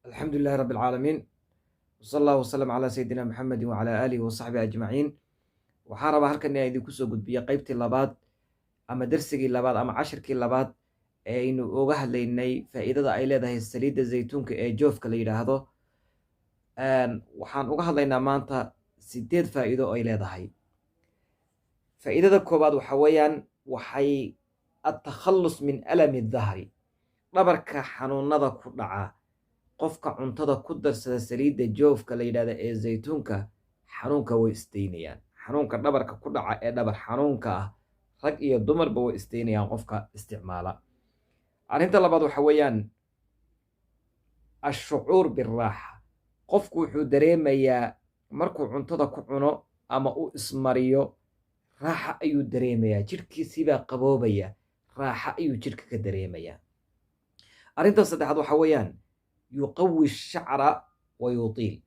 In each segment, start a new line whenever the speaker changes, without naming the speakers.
Alxamdu lilahi rabbi alcaalamiin, wsala allahu wasalam calaa sayidina Muxamedin wacalaa aalihi wasaxbihi ajmaciin. Waxaan rabaa halkan inaan idinku soo gudbiyo qeybtii labaad ama dersigii labaad ama cashirkii labaad ee aynu uga hadlaynay faa'iidada ay leedahay saliidda zaytuunka ee joofka la yidhaahdo. Waxaan uga hadlaynaa maanta 8 faa'iido ay leedahay. Faa'iidada koowaad waxa weeyaan waxay attakhallus min alami dahri, dhabarka xanuunada ku dhaca. Qofka cuntada ku darsada saliidda joofka la yidhahda ee zaytuunka, xanuunka way isdaynayaan. Xanuunka dhabarka ku dhaca ee dhabar xanuunka ah, rag iyo dumarba way isdaynayaan qofka isticmaala. Arrinta labaad waxa weeyaan ashucuur biraaxa. Qofku wuxuu dareemayaa markuu cuntada ku cuno ama u ismariyo, raaxa ayuu dareemayaa, jidhkiisiibaa qaboobaya, raaxa ayuu jidhka ka dareemayaa. Arrinta saddexaad waxa weeyaan yuqawi shacra wa yutiil.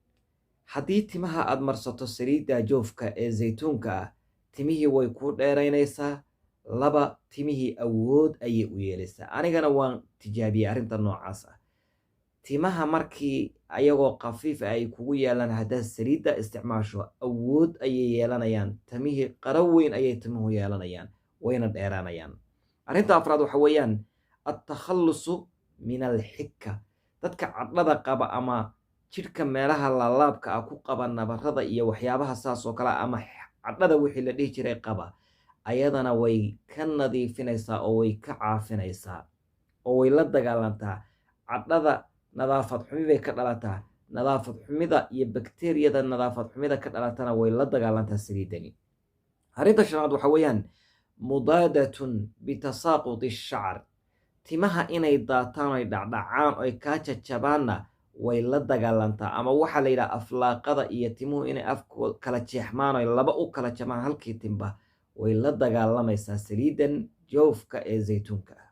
Haddii timaha aad marsato saliidda joofka ee zaytuunka ah, timihii way kuu dheeraynaysaa. Laba, timihii awood ayay u yeelaysaa. Anigana waan tijaabiyey arrinta noocaas ah. Timaha markii ayagoo khafiif ay kugu yeelaan, haddaad saliidda isticmaasho, awood ayay yeelanayaan. Timihii qaro weyn ayay timuhu yeelanayaan, wayna dheeraanayaan. Arrinta afraad waxa weeyaan attakhallusu min alxikka. Dadka cadhada qaba ama jidhka meelaha laalaabka ah ku qaba, nabarada iyo waxyaabaha saas oo kale, ama cadhada wixii la dhihi jiray qaba, ayadana way ka nadiifinaysaa oo way ka caafinaysaa oo way la dagaalantaa cadhada. Nadaafad xumi bay ka dhalataa. Nadaafad xumida iyo bakteriyada nadaafad xumida ka dhalatana way la dagaalantaa saliidani. Arrinta shanaad waxa weeyaan mudaadatun bitasaaquti shacar. Timaha inay daataan, oy dhacdhacaan, oy kaa jajabaanna way la dagaalantaa, ama waxaa la yidhaha aflaaqada iyo timuhu inay afko kala jeexmaan, oy laba u kala jabaan halkii timba, way la dagaalamaysaa saliidan joofka ee zaytuunka ah.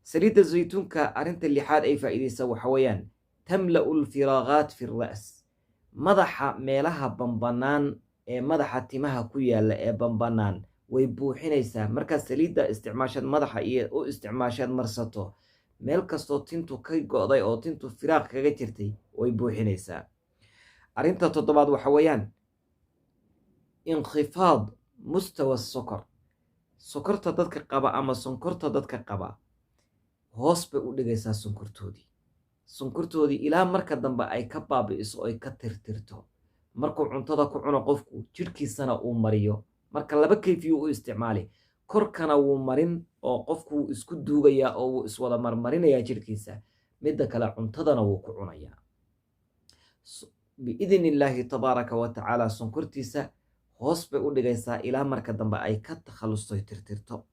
Saliidda zaytuunka arrinta lixaad ay faa'iidaysa waxa weeyaan tamla'u alfiraaqaat fi ra's. Madaxa meelaha bambanaan ee madaxa timaha ku yaalla ee bambanaan way buuxinaysaa. Markaad saliidda isticmaashaad madaxa iyo u isticmaashaad marsato, meel kastoo tintu ka go'day oo tintu firaaq kaga jirtay way buuxinaysaa. Arrinta toddobaad waxa weeyaan inkhifaad mustawa sokor. Sokorta dadka qaba ama sonkorta dadka qaba hoos bay u dhigaysaa sonkortoodii, sonkortoodii ilaa marka dambe ay ka baabi'iso, oy ka tirtirto, markuu cuntada ku cuno qofku, jidhkiisana uu mariyo. Marka laba kayfiyu u isticmaali: korkana wuu marin oo qofku wuu isku duugayaa oo wuu iswada marmarinayaa jidhkiisa, midda kale cuntadana wuu ku cunayaa. Biidni illaahi tabaaraka wa tacaala, sonkortiisa hoos bay u dhigaysaa ilaa marka dambe ay ka takhalusto, tirtirto.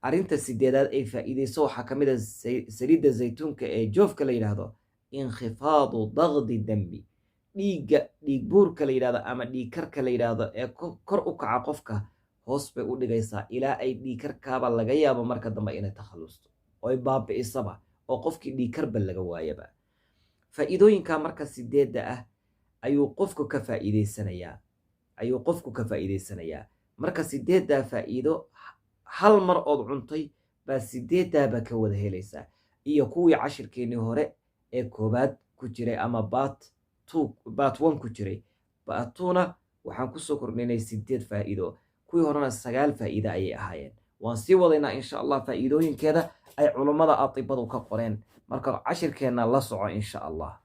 Arrinta sideedaad ay faa'iideyso waxaa ka mid a saliidda zaytuunka ee joofka la yidhaahdo inkhifaadu daqdi dami. Dhiigga, dhiig buurka la yidhahdo ama dhiig karka la yidhaahdo ee kor u kaca qofka hoos bay u dhigaysaa, ilaa ay dhiig karkaaba laga yaabo marka dambe inay takhalusto oy baabi'isaba oo qofkii dhiig karba laga waayaba. Faa'iidooyinka marka sideedda ah ayuu qofku ka faa'iideysanayaa, ayuu qofku ka faa'iideysanayaa. Marka sideeddaa faa'iido hal mar ood cuntay baa sideeddaaba ka wada helaysaa, iyo kuwii cashirkeennii hore ee koobaad ku jiray ama part two, part one ku jiray. Part two-na waxaan kusoo kordhinay 8 faa'iido, kuwii horena 9 faa'iido ayay ahaayeen. Waan sii wadaynaa insha Allah faa'iidooyinkeeda ay culummada atibadu ka qoreen. Marka cashirkeenna la soco insha Allah.